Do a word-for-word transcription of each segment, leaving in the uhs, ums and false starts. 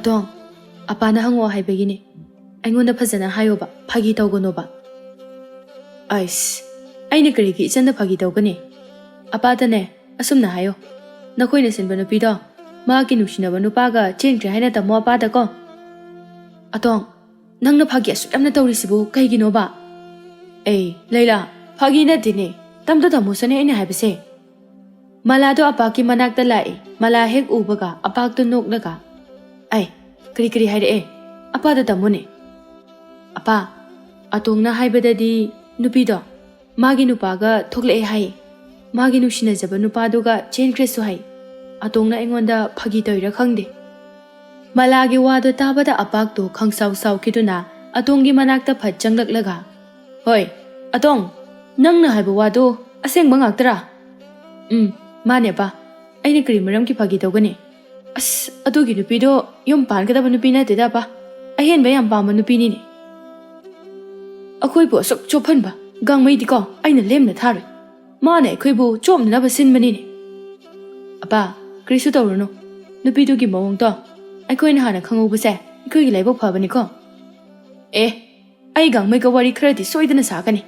ꯑꯇꯣꯡ, ꯑꯄꯥꯅ ꯍꯪꯉꯛꯑꯣ ꯍꯥꯏꯕꯒꯤꯅꯦ꯫ ꯑꯩꯉꯣꯟꯗ ꯐꯖꯅ ꯍꯥꯏꯌꯣꯕ, ꯐꯥꯒꯤ ꯇꯧꯒꯅꯣꯕ꯫ ꯑꯩꯁ, ꯑꯩꯅ ꯀꯔꯤꯒꯤ ꯏꯆꯟꯗ ꯐꯥꯒꯤ ꯇꯧꯒꯅꯤ? ꯑꯄꯥꯗꯅꯦ, ꯑꯁꯨꯝꯅ ꯍꯥꯏꯌꯣ, "ꯅꯈꯣꯏꯅ ꯁꯤꯟꯕ ꯅꯨꯄꯤꯗꯣ ꯃꯍꯥꯛꯀꯤ ꯅꯨꯡꯁꯤꯅꯕ ꯅꯨꯄꯥꯒ ꯆꯦꯟꯈ꯭ꯔꯦ" ꯍꯥꯏꯅ ꯇꯝꯃꯣ ꯑꯄꯥꯗꯀꯣ꯫ ꯑꯇꯣꯡ, ꯅꯪꯅ ꯐꯥꯒꯤ ꯑꯁꯨꯛ ꯌꯥꯝꯅ ꯇꯧꯔꯤꯁꯤꯕꯨ ꯀꯩꯒꯤꯅꯣꯕ? ꯑꯦ, ꯂꯩꯂꯥ, ꯐꯥꯒꯤ ꯅꯠꯇꯦꯅꯦ, ꯇꯝꯗ ꯇꯝꯃꯨꯁꯅꯦ ꯑꯩꯅ ꯍꯥꯏꯕꯁꯦ꯫ ꯃꯂꯥꯗꯣ ꯑꯄꯥꯛꯀꯤ ꯃꯅꯥꯛꯇ ꯂꯥꯛꯏ꯫ ꯃꯂꯥ ꯍꯦꯛ ꯎꯕꯒ ꯑꯄꯥꯛꯇꯣ ꯅꯣꯛꯂꯒ, "ꯑꯩ, ꯀꯔꯤ ꯀꯔꯤ ꯍꯥꯏꯔꯛꯑꯦ? ꯑꯄꯥꯗ ꯇꯝꯃꯨꯅꯦ꯫" "ꯑꯄꯥ, ꯑꯇꯣꯡꯅ ꯍꯥꯏꯕꯗꯗꯤ ꯅꯨꯄꯤꯗꯣ ꯃꯥꯒꯤ ꯅꯨꯄꯥꯒ ꯊꯣꯛꯂꯛꯑꯦ ꯍꯥꯏꯌꯦ꯫ ꯃꯥꯒꯤ ꯅꯨꯡꯁꯤꯅꯖꯕ ꯅꯨꯄꯥꯗꯨꯒ ꯆꯦꯟꯈ꯭ꯔꯦꯁꯨ ꯍꯥꯏ꯫ ꯑꯇꯣꯡꯅ ꯑꯩꯉꯣꯟꯗ ꯐꯥꯒꯤ ꯇꯧꯔꯤꯔꯥ ꯈꯪꯗꯦ꯫" ꯃꯂꯥꯒꯤ ꯋꯥꯗꯣ ꯇꯥꯕꯗ ꯑꯄꯥꯛꯇꯣ ꯈꯪꯁꯥꯎ ꯁꯥꯎꯈꯤꯗꯨꯅ ꯑꯇꯣꯡꯒꯤ ꯃꯅꯥꯛꯇ ꯐꯠ ꯆꯪꯂꯛꯂꯒ, "ꯍꯣꯏ, ꯑꯇꯣꯡ, ꯅꯪꯅ ꯍꯥꯏꯕ ꯋꯥꯗꯣ ꯑꯁꯦꯡꯕ ꯉꯥꯛꯇꯔꯥ?" "ꯎꯝ, ꯃꯥꯅꯦ ꯑꯄꯥ꯫ ꯑꯩꯅ ꯀꯔꯤ ꯃꯔꯝꯒꯤ ꯐꯥꯒꯤ ꯇꯧꯒꯅꯤ? ꯑꯁ, ꯑꯗꯨꯒꯤ ꯅꯨꯄꯤꯗꯣ ꯌꯨꯝ ꯄꯥꯟꯒꯗꯕ ꯅꯨꯄꯤ ꯅꯠꯇꯦꯗ ꯑꯄꯥ꯫ ꯑꯍꯦꯟꯕ ꯌꯥꯝ ꯄꯥꯝꯕ ꯅꯨꯄꯤꯅꯤꯅꯦ꯫ ꯑꯩꯈꯣꯏꯕꯨ ꯑꯁꯨꯛ ꯆꯣꯞꯍꯟꯕ ꯒꯥꯡꯃꯩꯗꯤꯀꯣ ꯑꯩꯅ ꯂꯦꯝꯅ ꯊꯥꯔꯣꯏ꯫ ꯃꯥꯅ ꯑꯩꯈꯣꯏꯕꯨ ꯆꯣꯞꯅꯅꯕ ꯁꯤꯟꯕꯅꯤꯅꯦ꯫" "ꯑꯄꯥ, ꯀꯔꯤꯁꯨ ꯇꯧꯔꯨꯅꯨ꯫ ꯅꯨꯄꯤꯗꯨꯒꯤ ꯃꯑꯣꯡꯗꯣ ꯑꯩꯈꯣꯏꯅ ꯍꯥꯟꯅ ꯈꯪꯍꯧꯕꯁꯦ ꯑꯩꯈꯣꯏꯒꯤ ꯂꯥꯏꯕꯛ ꯐꯕꯅꯤꯀꯣ꯫" "ꯑꯦ, ꯑꯩ ꯒꯥꯡꯃꯩꯒ ꯋꯥꯔꯤ ꯈꯔꯗꯤ ꯁꯣꯏꯗꯅ ꯁꯥꯒꯅꯤ꯫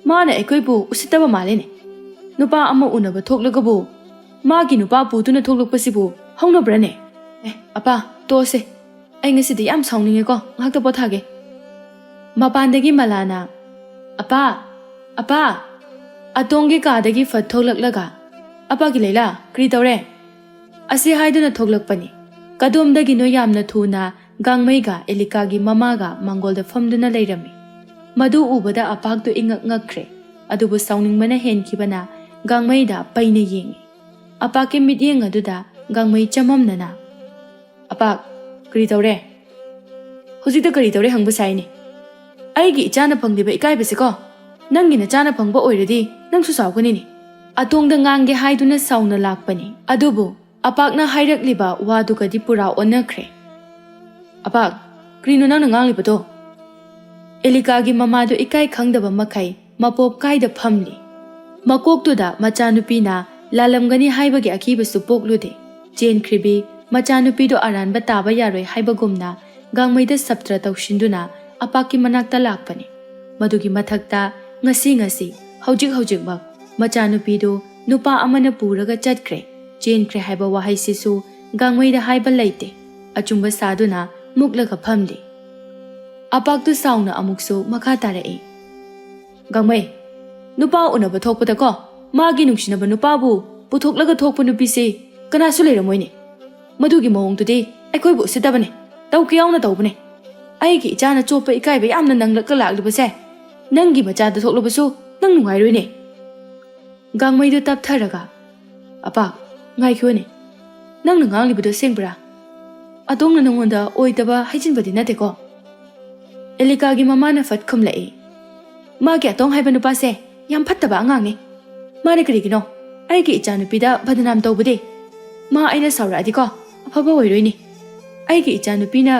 ꯃꯥꯅ ꯑꯩꯈꯣꯏꯕꯨ ꯎꯁꯤꯠꯇꯕ ꯃꯥꯜꯂꯦꯅꯦ꯫ ꯅꯨꯄꯥ ꯑꯃ ꯎꯅꯕ ꯊꯣꯛꯂꯒꯕꯨ ꯃꯥꯒꯤ ꯅꯨꯄꯥ ꯄꯨꯗꯨꯅ ꯊꯣꯛꯂꯛꯄꯁꯤꯕꯨ ꯍꯧꯅꯕ꯭ꯔꯅꯦ? ꯑꯦ, ꯑꯄꯥ, ꯇꯣꯛꯑꯁꯦ꯫ ꯑꯩ ꯉꯁꯤꯗꯤ ꯌꯥꯝ ꯁꯥꯎꯅꯤꯡꯉꯦꯀꯣ, ꯉꯥꯏꯍꯥꯛꯇ ꯄꯣꯊꯥꯒꯦ꯫" ꯃꯄꯥꯟꯗꯒꯤ ꯃꯂꯥꯅ, "ꯑꯄꯥ, ꯑꯄꯥ!" ꯑꯇꯣꯡꯒꯤ ꯀꯥꯗꯒꯤ ꯐꯠ ꯊꯣꯛꯂꯛꯂꯒ, "ꯑꯄꯥꯒꯤ ꯂꯩꯂꯥ, ꯀꯔꯤ ꯇꯧꯔꯦ?" ꯑꯁꯤ ꯍꯥꯏꯗꯨꯅ ꯊꯣꯛꯂꯛꯄꯅꯤ꯫ ꯀꯗꯣꯝꯗꯒꯤꯅꯣ ꯌꯥꯝꯅ ꯊꯨꯅ ꯒꯥꯡꯃꯩꯒ ꯑꯦꯂꯤꯀꯥꯒꯤ ꯃꯃꯥꯒ ꯃꯥꯡꯒꯣꯜꯗ ꯐꯝꯗꯨꯅ ꯂꯩꯔꯝꯃꯤ꯫ ꯃꯗꯨ ꯎꯕꯗ ꯑꯄꯥꯛꯇꯨ ꯏꯉꯛ ꯉꯛꯈ꯭ꯔꯦ꯫ ꯑꯗꯨꯕꯨ ꯁꯥꯎꯅꯤꯡꯕꯅ ꯍꯦꯟꯈꯤꯕꯅ ꯒꯥꯡꯃꯩꯗ ꯄꯩꯅ ꯌꯦꯡꯉꯤ꯫ ꯑꯄꯥꯛꯀꯤ ꯃꯤꯠꯌꯦꯡ ꯑꯗꯨꯗ ꯒꯥꯡꯃꯩ ꯆꯃꯝꯅꯅ, "ꯑꯄꯥꯛ, ꯀꯔꯤ ꯇꯧꯔꯦ?" "ꯍꯧꯖꯤꯛꯇ ꯀꯔꯤ ꯇꯧꯔꯦ ꯍꯪꯕ ꯁꯥꯏꯅꯦ? ꯑꯩꯒꯤ ꯏꯆꯥꯅ ꯐꯪꯂꯤꯕ ꯏꯀꯥꯏꯕꯁꯦꯀꯣ, ꯅꯪꯒꯤ ꯅꯆꯥꯅ ꯐꯪꯕ ꯑꯣꯏꯔꯗꯤ ꯅꯪꯁꯨ ꯁꯥꯎꯒꯅꯤꯅꯦ꯫" ꯑꯇꯣꯡꯗ ꯉꯥꯡꯒꯦ ꯍꯥꯏꯗꯨꯅ ꯁꯥꯎꯅ ꯂꯥꯛꯄꯅꯤ, ꯑꯗꯨꯕꯨ ꯑꯄꯥꯛꯅ ꯍꯥꯏꯔꯛꯂꯤꯕ ꯋꯥꯗꯨꯒꯗꯤ ꯄꯨꯔꯥ ꯑꯣꯟꯅꯈ꯭ꯔꯦ꯫ "ꯑꯄꯥꯛ, ꯀꯔꯤꯅꯣ ꯅꯪꯅ ꯉꯥꯡꯂꯤꯕꯗꯣ?" ꯑꯦꯂꯤꯀꯥꯒꯤ ꯃꯃꯥꯗꯨ ꯏꯀꯥꯏ ꯈꯪꯗꯕ ꯃꯈꯩ ꯃꯄꯣꯞ ꯀꯥꯏꯗ ꯐꯝꯂꯤ꯫ ꯃꯀꯣꯛꯇꯨꯗ ꯃꯆꯥꯅꯨꯄꯤꯅ ꯂꯥꯜꯂꯝꯒꯅꯤ ꯍꯥꯏꯕꯒꯤ ꯑꯀꯤꯕꯁꯨ ꯄꯣꯛꯂꯨꯗꯦ꯫ ꯆꯦꯟꯈ꯭ꯔꯤꯕꯤ ꯃꯆꯥꯅꯨꯄꯤꯗꯨ ꯑꯔꯥꯟꯕ ꯇꯥꯕ ꯌꯥꯔꯣꯏ ꯍꯥꯏꯕꯒꯨꯝꯅ ꯒꯥꯡꯃꯩꯗ ꯁꯞꯇ꯭ꯔ ꯇꯧꯁꯤꯟꯗꯨꯅ ꯑꯄꯥꯛꯀꯤ ꯃꯅꯥꯛꯇ ꯂꯥꯛꯄꯅꯤ꯫ ꯃꯗꯨꯒꯤ ꯃꯊꯛꯇ ꯉꯁꯤ ꯉꯁꯤ, ꯍꯧꯖꯤꯛ ꯍꯧꯖꯤꯛꯃꯛ ꯃꯆꯥꯅꯨꯄꯤꯗꯨ ꯅꯨꯄꯥ ꯑꯃꯅ ꯄꯨꯔꯒ ꯆꯠꯈ꯭ꯔꯦ, ꯆꯦꯟꯈ꯭ꯔꯦ ꯍꯥꯏꯕ ꯋꯥꯍꯩꯁꯤꯁꯨ ꯒꯥꯡꯃꯩꯗ ꯍꯥꯏꯕ ꯂꯩꯇꯦ꯫ ꯑꯆꯨꯝꯕ ꯁꯥꯗꯨꯅ ꯃꯨꯛꯂꯒ ꯐꯝꯂꯤ꯫ ꯑꯄꯥꯛꯇꯨ ꯁꯥꯎꯅ ꯑꯃꯨꯛꯁꯨ ꯃꯈꯥ ꯇꯥꯔꯛꯏ, "ꯒꯥꯡꯃꯩ, ꯅꯨꯄꯥ ꯎꯅꯕ ꯊꯣꯛꯄꯗꯀꯣ, ꯃꯥꯒꯤ ꯅꯨꯡꯁꯤꯅꯕ ꯅꯨꯄꯥꯕꯨ ꯄꯨꯊꯣꯛꯂꯒ ꯊꯣꯛꯄ ꯅꯨꯄꯤꯁꯦ ꯀꯅꯥꯁꯨ ꯂꯩꯔꯝꯃꯣꯏꯅꯦ꯫ ꯃꯗꯨꯒꯤ ꯃꯑꯣꯡꯗꯨꯗꯤ ꯑꯩꯈꯣꯏꯕꯨ ꯎꯁꯤꯠꯇꯕꯅꯦ, ꯇꯧꯒꯦ ꯌꯥꯎꯅ ꯇꯧꯕꯅꯦ꯫ ꯑꯩꯒꯤ ꯏꯆꯥꯅ ꯆꯣꯞꯄ ꯏꯀꯥꯏꯕ ꯌꯥꯝꯅ ꯅꯪꯂꯛꯂ ꯂꯥꯛꯂꯤꯕꯁꯦ ꯅꯪꯒꯤ ꯃꯆꯥꯗ ꯊꯣꯛꯂꯕꯁꯨ ꯅꯪ ꯅꯨꯡꯉꯥꯏꯔꯣꯏꯅꯦ꯫" ꯒꯥꯡꯃꯩꯗꯨ ꯇꯞꯊꯔꯒ, "ꯑꯄꯥ, ꯉꯥꯏꯈꯣꯅꯦ, ꯅꯪꯅ ꯉꯥꯡꯂꯤꯕꯗꯨ ꯑꯁꯦꯡꯕ꯭ꯔꯥ? ꯑꯗꯣꯝꯅ ꯅꯉꯣꯟꯗ ꯑꯣꯏꯗꯕ ꯍꯥꯏꯖꯤꯟꯕꯗꯤ ꯅꯠꯇꯦꯀꯣ?" ꯑꯦꯂꯤꯀꯥꯒꯤ ꯃꯃꯥꯅ ꯐꯠ ꯈꯨꯝꯂꯛꯏ, "ꯃꯥꯒꯤ ꯑꯇꯣꯡ ꯍꯥꯏꯕ ꯅꯨꯄꯥꯁꯦ ꯌꯥꯝ ꯐꯠꯇꯕ ꯑꯉꯥꯡꯅꯤ꯫ ꯃꯥꯅ ꯀꯔꯤꯒꯤꯅꯣ ꯑꯩꯒꯤ ꯏꯆꯥꯅꯨꯄꯤꯗ ꯕꯗꯅꯥꯝ ꯇꯧꯕꯗꯤ? ꯃꯥ ꯑꯩꯅ ꯁꯥꯎꯔꯛꯑꯗꯤꯀꯣ ꯑꯐꯕ ꯑꯣꯏꯔꯣꯏꯅꯦ꯫ ꯑꯩꯒꯤ ꯏꯆꯥꯅꯨꯄꯤꯅ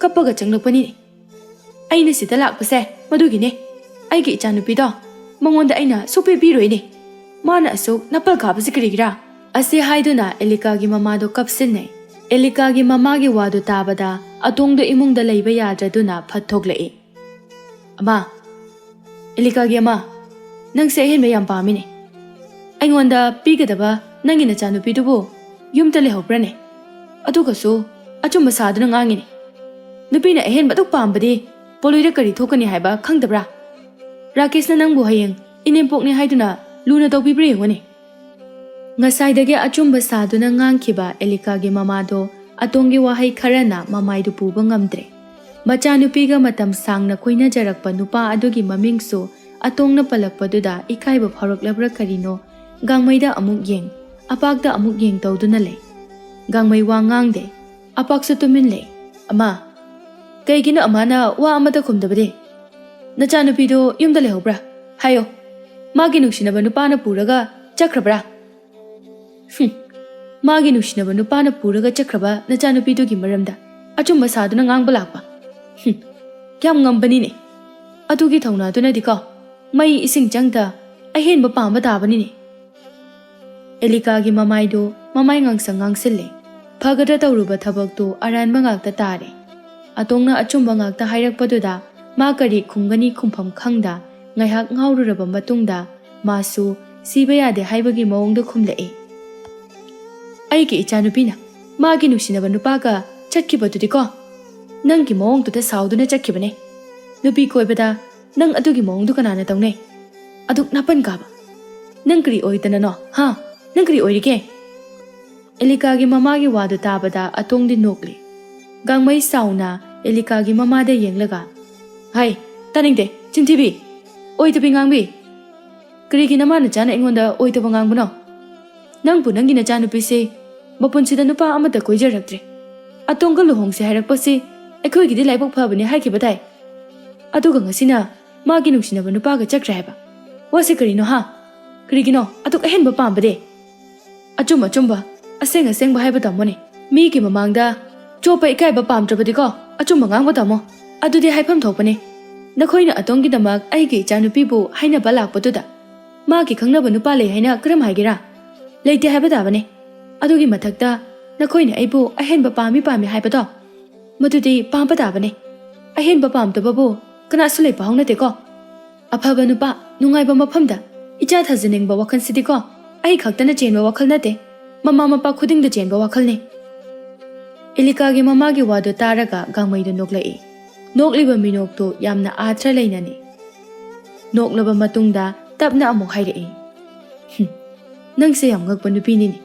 ꯀꯞꯄꯒ ꯆꯪꯂꯛꯄꯅꯤꯅꯦ꯫ ꯑꯩꯅ ꯁꯤꯗ ꯂꯥꯛꯄꯁꯦ ꯃꯗꯨꯒꯤꯅꯦ꯫ ꯑꯩꯒꯤ ꯏꯆꯥꯅꯨꯄꯤꯗꯣ ꯃꯉꯣꯟꯗ ꯑꯩꯅ ꯁꯨꯛꯄꯤ ꯄꯤꯔꯣꯏꯅꯦ꯫ ꯃꯥꯅ ꯑꯁꯨꯛ ꯅꯥꯄꯜ ꯀꯥꯕꯁꯤ ꯀꯔꯤꯒꯤꯔꯥ?" ꯑꯁꯤ ꯍꯥꯏꯗꯨꯅ ꯑꯦꯂꯤꯀꯥꯒꯤ ꯃꯃꯥꯗꯣ ꯀꯞꯁꯤꯟꯅꯩ꯫ ꯑꯦꯂꯤꯀꯥꯒꯤ ꯃꯃꯥꯒꯤ ꯋꯥꯗꯨ ꯇꯥꯕꯗ ꯑꯇꯣꯡꯗꯣ ꯏꯃꯨꯡꯗ ꯂꯩꯕ ꯌꯥꯗ꯭ꯔꯗꯨꯅ ꯐꯠ ꯊꯣꯛꯂꯛꯏ꯫ "ꯑꯃ, ꯑꯦꯂꯤꯀꯥꯒꯤ ꯑꯃ, ꯅꯪꯁꯦ ꯑꯍꯦꯟꯕ ꯌꯥꯝ ꯄꯥꯝꯃꯤꯅꯦ꯫ ꯑꯩꯉꯣꯟꯗ ꯄꯤꯒꯗꯕ ꯅꯪꯒꯤ ꯅꯆꯥꯅꯨꯄꯤꯗꯨꯕꯨ ꯌꯨꯝꯗ ꯂꯩꯍꯧꯕ꯭ꯔꯥꯅꯦ? ꯑꯗꯨꯒꯁꯨ ꯑꯆꯨꯝꯕ ꯁꯥꯗꯨꯅ ꯉꯥꯡꯉꯤꯅꯦ꯫ ꯅꯨꯄꯤꯅ ꯑꯍꯦꯟꯕ ꯑꯗꯨꯛ ꯄꯥꯝꯕꯗꯤ ꯄꯣꯂꯣꯏꯗ ꯀꯔꯤ ꯊꯣꯛꯀꯅꯤ ꯍꯥꯏꯕ ꯈꯪꯗꯕ꯭ꯔꯥ? ꯔꯥꯀꯦꯁꯅ ꯅꯪꯕꯨ ꯍꯌꯦꯡ ꯏꯅꯦꯝꯄꯣꯛꯅꯤ ꯍꯥꯏꯗꯨꯅ ꯂꯨꯅ ꯇꯧꯕꯤꯕ꯭ꯔꯥ ꯌꯦꯡꯉꯨꯅꯦ꯫" ꯉꯁꯥꯏꯗꯒꯤ ꯑꯆꯨꯝꯕ ꯁꯥꯗꯨꯅ ꯉꯥꯡꯈꯤꯕ ꯑꯦꯂꯤꯀꯥꯒꯤ ꯃꯃꯥꯗꯣ ꯑꯇꯣꯡꯒꯤ ꯋꯥꯍꯩ ꯈꯔꯅ ꯃꯃꯥꯏꯗꯨ ꯄꯨꯕ ꯉꯝꯗ꯭ꯔꯦ꯫ ꯃꯆꯥꯅꯨꯄꯤꯒ ꯃꯇꯝ ꯁꯥꯡꯅ ꯀꯣꯏꯅꯖꯔꯛꯄ ꯅꯨꯄꯥ ꯑꯗꯨꯒꯤ ꯃꯃꯤꯡꯁꯨ ꯑꯇꯣꯡꯅ ꯄꯜꯂꯛꯄꯗꯨꯗ ꯏꯀꯥꯏꯕ ꯐꯥꯎꯔꯛꯂꯕ꯭ꯔꯥ ꯀꯔꯤꯅꯣ, ꯒꯥꯡꯃꯩꯗ ꯑꯃꯨꯛ ꯌꯦꯡ, ꯑꯄꯥꯛꯇ ꯑꯃꯨꯛ ꯌꯦꯡ ꯇꯧꯗꯨꯅ ꯂꯩ꯫ ꯒꯥꯡꯃꯩ ꯋꯥ ꯉꯥꯡꯗꯦ꯫ ꯑꯄꯥꯛꯁꯨ ꯇꯨꯃꯤꯟ ꯂꯩ꯫ "ꯑꯃ, ꯀꯩꯒꯤꯅꯣ ꯑꯃꯅ ꯋꯥ ꯑꯃꯠꯇ ꯈꯨꯝꯗꯕꯗꯤ? ꯅꯆꯥꯅꯨꯄꯤꯗꯣ ꯌꯨꯝꯗ ꯂꯩꯍꯧꯕ꯭ꯔꯥ? ꯍꯥꯏꯌꯣ꯫ ꯃꯥꯒꯤ ꯅꯨꯡꯁꯤꯅꯕ ꯅꯨꯄꯥꯅ ꯄꯨꯔꯒ ꯆꯠꯈ꯭ꯔꯕ꯭ꯔꯥ?" "ꯍꯨꯝ, ꯃꯥꯒꯤ ꯅꯨꯡꯁꯤꯅꯕ ꯅꯨꯄꯥꯅ ꯄꯨꯔꯒ ꯆꯠꯈ꯭ꯔꯕ ꯅꯆꯥꯅꯨꯄꯤꯗꯨꯒꯤ ꯃꯔꯝꯗ ꯑꯆꯨꯝꯕ ꯁꯥꯗꯨꯅ ꯉꯥꯡꯕ ꯂꯥꯛꯄ? ꯍꯨꯝ, ꯌꯥꯝ ꯉꯝꯕꯅꯤꯅꯦ꯫ ꯑꯗꯨꯒꯤ ꯊꯧꯅꯥꯗꯨꯅꯗꯤꯀꯣ ꯃꯩ ꯏꯁꯤꯡ ꯆꯪꯗ ꯑꯍꯦꯟꯕ ꯄꯥꯝꯕ ꯇꯥꯕꯅꯤꯅꯦ꯫" ꯑꯦꯂꯤꯀꯥꯒꯤ ꯃꯃꯥꯏꯗꯨ ꯃꯃꯥꯏ ꯉꯥꯡꯁꯪ ꯉꯥꯡꯁꯤꯜꯂꯦ꯫ ꯐꯒꯗ꯭ꯔꯥ ꯇꯧꯔꯨꯕ ꯊꯕꯛꯇꯨ ꯑꯔꯥꯟꯕ ꯉꯥꯛꯇ ꯇꯥꯔꯦ꯫ ꯑꯇꯣꯡꯅ ꯑꯆꯨꯝꯕ ꯉꯥꯛꯇ ꯍꯥꯏꯔꯛꯄꯗꯨꯗ ꯃꯥ ꯀꯔꯤ ꯈꯨꯝꯒꯅꯤ ꯈꯨꯝꯐꯝ ꯈꯪꯗ ꯉꯥꯏꯍꯥꯛ ꯉꯥꯎꯔꯨꯔꯕ ꯃꯇꯨꯡꯗ ꯃꯥꯁꯨ ꯁꯤꯕ ꯌꯥꯗꯦ ꯍꯥꯏꯕꯒꯤ ꯃꯑꯣꯡꯗ ꯈꯨꯝꯂꯛꯏ꯫ "ꯑꯩꯒꯤ ꯏꯆꯥꯅꯨꯄꯤꯅ ꯃꯥꯒꯤ ꯅꯨꯡꯁꯤꯅꯕ ꯅꯨꯄꯥꯒ ꯆꯠꯈꯤꯕꯗꯨꯗꯤꯀꯣ, ꯅꯪꯒꯤ ꯃꯑꯣꯡꯗꯨꯗ ꯁꯥꯎꯗꯨꯅ ꯆꯠꯈꯤꯕꯅꯦ꯫ ꯅꯨꯄꯤ ꯀꯣꯏꯕꯗ ꯅꯪ ꯑꯗꯨꯒꯤ ꯃꯑꯣꯡꯗꯨ ꯀꯅꯥꯅ ꯇꯧꯅꯩ? ꯑꯗꯨꯛ ꯅꯥꯄꯟ ꯀꯥꯕ꯫ ꯅꯪ ꯀꯔꯤ ꯑꯣꯏꯗꯅꯅꯣ, ꯍꯥ? ꯅꯪ ꯀꯔꯤ ꯑꯣꯏꯔꯤꯒꯦ?" ꯑꯦꯂꯤꯀꯥꯒꯤ ꯃꯃꯥꯒꯤ ꯋꯥꯗꯨ ꯇꯥꯕꯗ ꯑꯇꯣꯡꯗꯤ ꯅꯣꯛꯂꯤ꯫ ꯒꯥꯡꯃꯩ ꯁꯥꯎꯅ ꯑꯦꯂꯤꯀꯥꯒꯤ ꯃꯃꯥꯗ ꯌꯦꯡꯂꯒ, "ꯍꯥꯏ, ꯇꯥꯅꯤꯡꯗꯦ, ꯆꯤꯟꯊꯤꯕꯤ! ꯑꯣꯏꯗꯕꯤ ꯉꯥꯡꯕꯤ! ꯀꯔꯤꯒꯤ ꯅꯃꯥ ꯅꯆꯥꯅ ꯑꯩꯉꯣꯟꯗ ꯑꯣꯏꯗꯕ ꯉꯥꯡꯕꯅꯣ? ꯅꯪꯕꯨ ꯅꯪꯒꯤ ꯅꯆꯥꯅꯨꯄꯤꯁꯤ ꯃꯄꯨꯟꯁꯤꯗ ꯅꯨꯄꯥ ꯑꯃꯠꯇ ꯀꯣꯏꯖꯔꯛꯇ꯭ꯔꯦ꯫ ꯑꯇꯣꯡꯒ ꯂꯨꯍꯣꯡꯁꯤ ꯍꯥꯏꯔꯛꯄꯁꯤ ꯑꯩꯈꯣꯏꯒꯤꯗꯤ ꯂꯥꯏꯕꯛ ꯐꯕꯅꯤ ꯍꯥꯏꯈꯤꯕ ꯇꯥꯏ꯫ ꯑꯗꯨꯒ ꯉꯁꯤꯅ ꯃꯥꯒꯤ ꯅꯨꯡꯁꯤꯅꯕ ꯅꯨꯄꯥꯒ ꯆꯠꯈ꯭ꯔꯦ ꯍꯥꯏꯕ꯫ ꯋꯥꯁꯤ ꯀꯔꯤꯅꯣ ꯍꯥ? ꯀꯔꯤꯒꯤꯅꯣ ꯑꯗꯨꯛ ꯑꯍꯦꯟꯕ ꯄꯥꯝꯕꯗꯤ? ꯑꯆꯨꯝ ꯑꯆꯨꯝꯕ, ꯑꯁꯦꯡ ꯑꯁꯦꯡꯕ ꯍꯥꯏꯕ ꯇꯝꯃꯣꯅꯦ꯫ ꯃꯤꯒꯤ ꯃꯃꯥꯡꯗ ꯆꯣꯞꯄ ꯏꯀꯥꯏꯕ ꯄꯥꯝꯗ꯭ꯔꯕꯗꯤꯀꯣ, ꯑꯆꯨꯝꯕ ꯉꯥꯡꯕ ꯇꯝꯃꯣ꯫ ꯑꯗꯨꯗꯤ ꯍꯥꯏꯐꯝ ꯊꯣꯛꯄꯅꯦ꯫ ꯅꯈꯣꯏꯅ ꯑꯇꯣꯝꯒꯤꯗꯃꯛ ꯑꯩꯒꯤ ꯏꯆꯥꯅꯨꯄꯤꯕꯨ ꯍꯥꯏꯅꯕ ꯂꯥꯛꯄꯗꯨꯗ ꯃꯥꯒꯤ ꯈꯪꯅꯕ ꯅꯨꯄꯥ ꯂꯩ ꯍꯥꯏꯅ ꯀꯔꯝ ꯍꯥꯏꯒꯦꯔꯥ? ꯂꯩꯇꯦ ꯍꯥꯏꯕ ꯇꯥꯕꯅꯦ꯫ ꯑꯗꯨꯒꯤ ꯃꯊꯛꯇ ꯅꯈꯣꯏꯅ ꯑꯩꯕꯨ ꯑꯍꯦꯟꯕ ꯄꯥꯝꯃꯤ ꯄꯥꯝꯃꯤ ꯍꯥꯏꯕꯗꯣ, ꯃꯗꯨꯗꯤ ꯄꯥꯝꯕ ꯇꯥꯕꯅꯦ꯫ ꯑꯍꯦꯟꯕ ꯄꯥꯝꯗꯕꯕꯨ ꯀꯅꯥꯁꯨ ꯂꯩꯕ ꯍꯧꯅꯗꯦꯀꯣ꯫ ꯑꯐꯕ ꯅꯨꯄꯥ, ꯅꯨꯡꯉꯥꯏꯕ ꯃꯐꯝꯗ ꯏꯆꯥ ꯊꯥꯖꯅꯤꯡꯕ ꯋꯥꯈꯜꯁꯤꯗꯤꯀꯣ, ꯑꯩ ꯈꯛꯇꯅ ꯆꯦꯟꯕ ꯋꯥꯈꯜ ꯅꯠꯇꯦ, ꯃꯃꯥ ꯃꯄꯥ ꯈꯨꯗꯤꯡꯗ ꯆꯦꯟꯕ ꯋꯥꯈꯜꯅꯤ꯫ ꯑꯦꯂꯤꯀꯥꯒꯤ ꯃꯃꯥꯒꯤ ꯋꯥꯗꯨ ꯇꯥꯔꯒ ꯒꯥꯡꯃꯩꯗꯨ ꯅꯣꯛꯂꯛꯏ꯫ ꯅꯣꯛꯂꯤꯕ ꯃꯤꯅꯣꯛꯇꯨ ꯌꯥꯝꯅ ꯑꯥꯊ꯭ꯔ ꯂꯩꯅꯅꯤ꯫ ꯅꯣꯛꯂꯕ ꯃꯇꯨꯡꯗ ꯇꯞꯅ ꯑꯃꯨꯛ ꯍꯥꯏꯔꯛꯏ, "ꯍꯨꯝ, ꯅꯪꯁꯦ ꯌꯥꯝ ꯉꯛꯄ ꯅꯨꯄꯤꯅꯤꯅꯦ꯫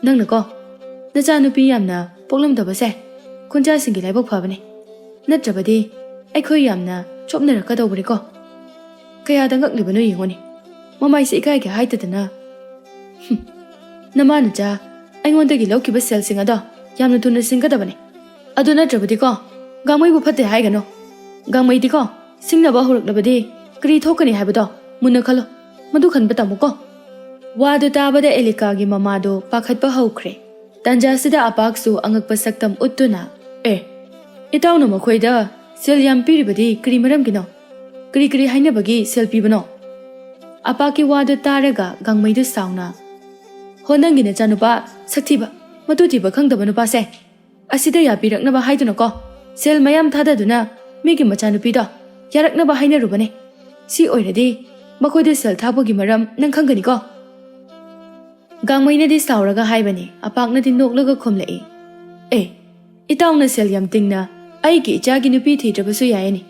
ꯅꯪꯅꯀꯣ, ꯅꯆꯥꯅꯨꯄꯤ ꯌꯥꯝꯅ ꯄꯣꯛꯂꯝꯗꯕꯁꯦ ꯈꯨꯟꯖꯥꯁꯤꯡꯒꯤ ꯂꯥꯏꯕꯛ ꯐꯕꯅꯦ꯫ ꯅꯠꯇ꯭ꯔꯕꯗꯤ ꯑꯩꯈꯣꯏ ꯌꯥꯝꯅ ꯆꯣꯞꯅꯔꯛꯀꯗꯧꯕꯅꯤꯀꯣ꯫ ꯀꯌꯥꯗ ꯉꯛꯂꯤꯕꯅꯣ ꯌꯦꯡꯉꯨꯅꯦ꯫ ꯃꯃꯥꯏꯁꯦ ꯏꯀꯥꯏꯒꯦ ꯍꯥꯏꯗꯗꯅ꯫ ꯍꯨꯝ, ꯅꯃꯥ ꯅꯆꯥ ꯑꯩꯉꯣꯟꯗꯒꯤ ꯂꯧꯈꯤꯕ ꯁꯦꯜꯁꯤꯡ ꯑꯗꯣ ꯌꯥꯝꯅ ꯊꯨꯅ ꯁꯤꯡꯒꯗꯕꯅꯦ꯫ ꯑꯗꯨ ꯅꯠꯇ꯭ꯔꯕꯗꯤꯀꯣ, ꯒꯥꯡꯃꯩꯕꯨ ꯐꯠꯇꯦ ꯍꯥꯏꯒꯅꯨ꯫ ꯒꯥꯡꯃꯩꯗꯤꯀꯣ, ꯁꯤꯡꯅꯕ ꯍꯧꯔꯛꯂꯕꯗꯤ ꯀꯔꯤ ꯊꯣꯛꯀꯅꯤ ꯍꯥꯏꯕꯗꯣ ꯃꯨꯟꯅ ꯈꯜꯂꯣ꯫ ꯃꯗꯨ ꯈꯟꯕ ꯇꯝꯃꯨꯀꯣ꯫" ꯋꯥꯗꯨ ꯇꯥꯕꯗ ꯑꯦꯂꯤꯀꯥꯒꯤ ꯃꯃꯥꯗꯨ ꯄꯥꯈꯠꯄ ꯍꯧꯈ꯭ꯔꯦ꯫ ꯇꯥꯟꯖꯥꯁꯤꯗ ꯑꯄꯥꯛꯁꯨ ꯑꯉꯛꯄ ꯁꯛꯇꯝ ꯎꯠꯇꯨꯅ, "ꯑꯦ, ꯏꯇꯥꯎꯅ ꯃꯈꯣꯏꯗ ꯁꯦꯜ ꯌꯥꯝ ꯄꯤꯔꯤꯕꯗꯤ ꯀꯔꯤ ꯃꯔꯝꯒꯤꯅꯣ? ꯀꯔꯤ ꯀꯔꯤ ꯍꯥꯏꯅꯕꯒꯤ ꯁꯦꯜ ꯄꯤꯕꯅꯣ?" ꯑꯄꯥꯛꯀꯤ ꯋꯥꯗꯨ ꯇꯥꯔꯒ ꯒꯥꯡꯃꯩꯗꯨ ꯁꯥꯎꯅ, "ꯍꯣ, ꯅꯪꯒꯤ ꯅꯆꯥꯅꯨꯄꯥ ꯁꯛꯊꯤꯕ, ꯃꯇꯨ ꯊꯤꯕ ꯈꯪꯗꯕ ꯅꯨꯄꯥꯁꯦ ꯑꯁꯤꯗ ꯌꯥꯕꯤꯔꯛꯅꯕ ꯍꯥꯏꯗꯨꯅꯀꯣ, ꯁꯦꯜ ꯃꯌꯥꯝ ꯊꯥꯗꯗꯨꯅ ꯃꯤꯒꯤ ꯃꯆꯥꯅꯨꯄꯤꯗꯣ ꯌꯥꯔꯛꯅꯕ ꯍꯥꯏꯅꯔꯨꯕꯅꯦ꯫ ꯁꯤ ꯑꯣꯏꯔꯗꯤ ꯃꯈꯣꯏꯗ ꯁꯦꯜ ꯊꯥꯕꯒꯤ ꯃꯔꯝ ꯅꯪ ꯈꯪꯒꯅꯤꯀꯣ?" ꯒꯥꯡꯃꯩꯅꯗꯤ ꯁꯥꯎꯔꯒ ꯍꯥꯏꯕꯅꯤ, ꯑꯄꯥꯛꯅꯗꯤ ꯅꯣꯛꯂꯒ ꯈꯨꯝꯂꯛꯏ, "ꯑꯦ, ꯏꯇꯥꯎꯅ ꯁꯦꯜ ꯌꯥꯝ ꯇꯤꯡꯅ ꯑꯩꯒꯤ ꯏꯆꯥꯒꯤ ꯅꯨꯄꯤ ꯊꯤꯗ꯭ꯔꯕꯁꯨ ꯌꯥꯏꯅꯦ꯫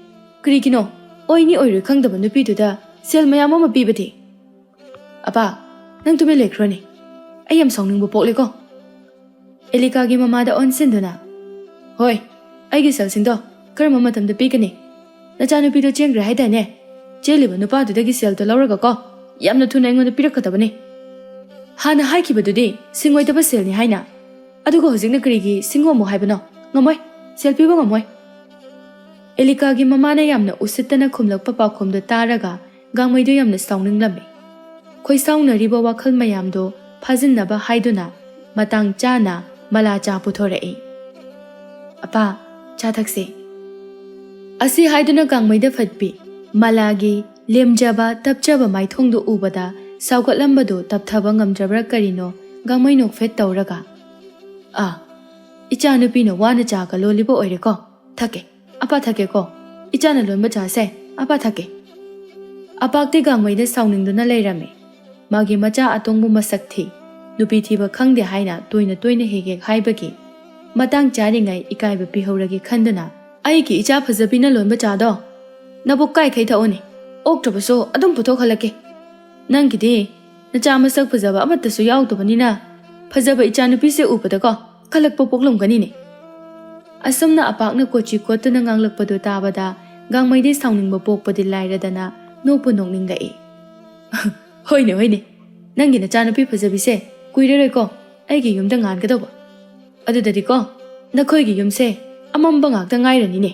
ꯀꯔꯤꯒꯤꯅꯣ ꯑꯣꯏꯅꯤ ꯑꯣꯏꯔꯣꯏ ꯈꯪꯗꯕ ꯅꯨꯄꯤꯗꯨꯗ ꯁꯦꯜ ꯃꯌꯥꯝ ꯑꯃ ꯄꯤꯕꯗꯤ?" "ꯑꯄꯥ, ꯅꯪ ꯇꯨꯃꯤꯟ ꯂꯩꯈ꯭ꯔꯣꯅꯦ꯫ ꯑꯩ ꯌꯥꯝ ꯁꯥꯎꯅꯤꯡꯕ ꯄꯣꯛꯂꯦꯀꯣ꯫" ꯑꯦꯂꯤꯀꯥꯒꯤ ꯃꯃꯥꯗ ꯑꯣꯟꯁꯤꯟꯗꯨꯅ, "ꯍꯣꯏ, ꯑꯩꯒꯤ ꯁꯦꯜꯁꯤꯡꯗꯣ ꯀꯔꯝꯕ ꯃꯇꯝꯗ ꯄꯤꯒꯅꯤ? ꯅꯆꯥꯅꯨꯄꯤꯗꯣ ꯆꯦꯟꯈ꯭ꯔꯦ ꯍꯥꯏꯗꯥꯏꯅꯦ? ꯆꯦꯜꯂꯤꯕ ꯅꯨꯄꯥꯗꯨꯗꯒꯤ ꯁꯦꯜꯗꯣ ꯂꯧꯔꯒꯀꯣ, ꯌꯥꯝꯅ ꯊꯨꯅ ꯑꯩꯉꯣꯟꯗ ꯄꯤꯔꯛꯀꯗꯕꯅꯤ꯫ ꯍꯥꯟꯅ ꯍꯥꯏꯈꯤꯕꯗꯨꯗꯤ ꯁꯤꯡꯑꯣꯏꯗꯕ ꯁꯦꯜꯅꯤ ꯍꯥꯏꯅ꯫ ꯑꯗꯨꯒ ꯍꯧꯖꯤꯛꯅ ꯀꯔꯤꯒꯤ ꯁꯤꯡꯉꯣꯝꯃꯨ ꯍꯥꯏꯕꯅꯣ? ꯉꯝꯃꯣꯏ, ꯁꯦꯜ ꯄꯤꯕ ꯉꯝꯃꯣꯏ꯫" ꯑꯦꯂꯤꯀꯥꯒꯤ ꯃꯃꯥꯅ ꯌꯥꯝꯅ ꯎꯁꯤꯠꯇꯅ ꯈꯨꯝꯂꯛꯄ ꯄꯥꯎꯈꯨꯝꯗꯨ ꯇꯥꯔꯒ ꯒꯥꯡꯃꯩꯗꯨ ꯌꯥꯝꯅ ꯁꯥꯎꯅꯤꯡꯂꯝꯃꯤ꯫ ꯈꯣꯏꯁꯥꯎꯅꯔꯤꯕ ꯋꯥꯈꯜ ꯃꯌꯥꯝꯗꯨ ꯐꯥꯖꯤꯟꯅꯕ ꯍꯥꯏꯗꯨꯅ ꯃꯇꯥꯡ ꯆꯥꯅ ꯃꯂꯥ ꯆꯥ ꯄꯨꯊꯣꯔꯛꯏ꯫ "ꯑꯄꯥ, ꯆꯥ ꯊꯛꯁꯤ꯫" ꯑꯁꯤ ꯍꯥꯏꯗꯨꯅ ꯒꯥꯡꯃꯩꯗ ꯐꯠꯄꯤ ꯃꯂꯥꯒꯤ ꯂꯦꯝꯖꯕ ꯇꯞꯆꯕ ꯃꯥꯏꯊꯣꯡꯗꯨ ꯎꯕꯗ ꯁꯥꯎꯒꯠꯂꯝꯕꯗꯨ ꯇꯞꯊꯕ ꯉꯝꯗ꯭ꯔꯕ꯭ꯔꯥ ꯀꯔꯤꯅꯣ, ꯒꯥꯡꯃꯩ ꯅꯣꯛꯐꯦꯠ ꯇꯧꯔꯒ, "ꯑꯥ, ꯏꯆꯥꯅꯨꯄꯤꯅ ꯋꯥꯅ ꯆꯥꯒ ꯂꯣꯜꯂꯤꯕ ꯑꯣꯏꯔꯦꯀꯣ꯫ ꯊꯛꯀꯦ, ꯑꯄꯥ ꯊꯛꯀꯦꯀꯣ꯫ ꯏꯆꯥꯅ ꯂꯣꯟꯕ ꯆꯥꯁꯦ, ꯑꯄꯥ ꯊꯛꯀꯦ꯫" ꯑꯄꯥꯛꯇꯤ ꯒꯥꯡꯃꯩꯗ ꯁꯥꯎꯅꯤꯡꯗꯨꯅ ꯂꯩꯔꯝꯃꯤ꯫ ꯃꯥꯒꯤ ꯃꯆꯥ ꯑꯇꯣꯡꯕꯨ ꯃꯁꯛ ꯊꯤ, ꯅꯨꯄꯤ ꯊꯤꯕ ꯈꯪꯗꯦ ꯍꯥꯏꯅ ꯇꯣꯏꯅ ꯇꯣꯏꯅ ꯍꯦꯛ ꯍꯦꯛ ꯍꯥꯏꯕꯒꯤ ꯃꯇꯥꯡ ꯆꯥꯔꯤꯉꯩ ꯏꯀꯥꯏꯕ ꯄꯤꯍꯧꯔꯒꯦ ꯈꯟꯗꯨꯅ, "ꯑꯩꯒꯤ ꯏꯆꯥ ꯐꯖꯕꯤꯅ ꯂꯣꯟꯕ ꯆꯥꯗꯣ ꯅꯕꯨꯛ ꯀꯥꯏꯈꯩ ꯊꯛꯎꯅꯦ, ꯑꯣꯛꯇ꯭ꯔꯕꯁꯨ ꯑꯗꯨꯝ ꯄꯨꯊꯣꯛꯍꯜꯂꯛꯀꯦ꯫ ꯅꯪꯒꯤꯗꯤ ꯅꯆꯥ ꯃꯁꯛ ꯐꯖꯕ ꯑꯃꯠꯇꯁꯨ ꯌꯥꯎꯗꯕꯅꯤꯅ ꯐꯖꯕ ꯏꯆꯥꯅꯨꯄꯤꯁꯦ ꯎꯕꯗꯀꯣ ꯀꯜꯂꯛꯄ ꯄꯣꯛꯂꯝꯒꯅꯤꯅꯦ꯫" ꯑꯁꯨꯝꯅ ꯑꯄꯥꯛꯅ ꯀꯣꯆꯤ ꯀꯣꯠꯇꯨꯅ ꯉꯥꯡꯂꯛꯄꯗꯨ ꯇꯥꯕꯗ ꯒꯥꯡꯃꯩꯗꯤ ꯁꯥꯎꯅꯤꯡꯕ ꯄꯣꯛꯄꯗꯤ ꯂꯥꯏꯔꯗꯅ ꯅꯣꯛꯄꯨ ꯅꯣꯛꯅꯤꯡꯂꯛꯏ꯫ "ꯍꯣꯏꯅꯦ, ꯍꯣꯏꯅꯦ, ꯅꯪꯒꯤ ꯅꯆꯥꯅꯨꯄꯤ ꯐꯖꯕꯤꯁꯦ ꯀꯨꯏꯔꯔꯣꯏꯀꯣ ꯑꯩꯒꯤ ꯌꯨꯝꯗ ꯉꯥꯟꯒꯗꯧꯕ꯫ ꯑꯗꯨꯗꯗꯤꯀꯣ ꯅꯈꯣꯏꯒꯤ ꯌꯨꯝꯁꯦ ꯑꯃꯝꯕ ꯉꯥꯛꯇ ꯉꯥꯏꯔꯅꯤꯅꯦ꯫"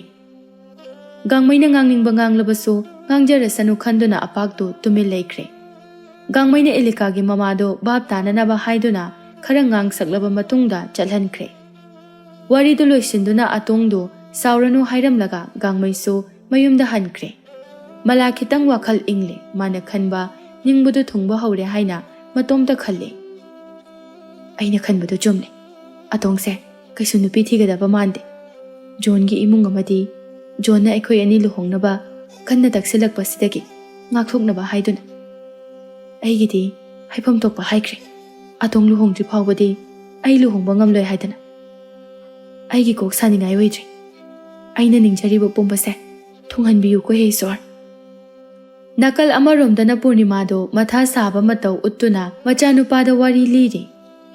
ꯒꯥꯡꯃꯩꯅ ꯉꯥꯡꯅꯤꯡꯕ ꯉꯥꯡꯂꯕꯁꯨ ꯉꯥꯡꯖꯔꯁꯅꯨ ꯈꯟꯗꯨꯅ ꯑꯄꯥꯛꯇꯨ ꯇꯨꯃꯤꯟ ꯂꯩꯈ꯭ꯔꯦ꯫ ꯒꯥꯡꯃꯩꯅ ꯑꯦꯂꯤꯀꯥꯒꯤ ꯃꯃꯥꯗꯨ ꯚꯥꯞ ꯇꯥꯅꯅꯕ ꯍꯥꯏꯗꯨꯅ ꯈꯔ ꯉꯥꯡꯁꯛꯂꯕ ꯃꯇꯨꯡꯗ ꯆꯠꯍꯟꯈ꯭ꯔꯦ꯫ ꯋꯥꯔꯤꯗꯨ ꯂꯣꯏꯁꯤꯟꯗꯨꯅ ꯑꯇꯣꯡꯗꯨ ꯁꯥꯎꯔꯅꯨ ꯍꯥꯏꯔꯝꯂꯒ ꯒꯥꯡꯃꯩꯁꯨ ꯃꯌꯨꯝꯗ ꯍꯟꯈ꯭ꯔꯦ꯫ ꯃꯂꯥ ꯈꯤꯇꯪ ꯋꯥꯈꯜ ꯏꯪꯂꯦ꯫ ꯃꯥꯅ ꯈꯟꯕ ꯅꯤꯡꯕꯗꯨ ꯊꯨꯡꯕ ꯍꯧꯔꯦ ꯍꯥꯏꯅ ꯃꯇꯣꯝꯇ ꯈꯜꯂꯦ꯫ "ꯑꯩꯅ ꯈꯟꯕꯗꯨ ꯆꯨꯝꯂꯦ꯫ ꯑꯇꯣꯡꯁꯦ ꯀꯩꯁꯨ ꯅꯨꯄꯤ ꯊꯤꯒꯗꯕ ꯃꯥꯟꯗꯦ꯫ ꯖꯣꯟꯒꯤ ꯏꯃꯨꯡ ꯑꯃꯗꯤ ꯖꯣꯟꯅ ꯑꯩꯈꯣꯏ ꯑꯅꯤ ꯂꯨꯍꯣꯡꯅꯕ ꯀꯟꯅ ꯇꯛꯁꯤꯜꯂꯛꯄꯁꯤꯗꯒꯤ ꯉꯥꯛꯊꯣꯛꯅꯕ ꯍꯥꯏꯗꯨꯅ꯫ ꯑꯩꯒꯤꯗꯤ ꯍꯥꯏꯐꯝ ꯊꯣꯛꯄ ꯍꯥꯏꯈ꯭ꯔꯦ꯫ ꯑꯇꯣꯡ ꯂꯨꯍꯣꯡꯗ꯭ꯔꯤ ꯐꯥꯎꯕꯗꯤ ꯑꯩ ꯂꯨꯍꯣꯡꯕ ꯉꯝꯂꯣꯏ ꯍꯥꯏꯗꯅ꯫ ꯑꯩꯒꯤ ꯀꯣꯛ ꯁꯥꯅꯤꯡꯉꯥꯏ ꯑꯣꯏꯗ꯭ꯔꯦ꯫ ꯑꯩꯅ ꯅꯤꯡꯖꯔꯤꯕ ꯄꯨꯝꯕꯁꯦ ꯊꯨꯡꯍꯟꯕꯤꯌꯨꯀꯣ ꯍꯦ ꯏꯁꯣꯔ꯫ ꯅꯥꯀꯜ ꯑꯃꯔꯣꯝꯗꯅ ꯄꯨꯔꯅꯤꯃꯥꯗꯣ ꯃꯊꯥ ꯁꯥꯕ ꯃꯇꯧ ꯎꯠꯇꯨꯅ ꯃꯆꯥꯅꯨꯄꯥꯗ ꯋꯥꯔꯤ ꯂꯤꯔꯤ꯫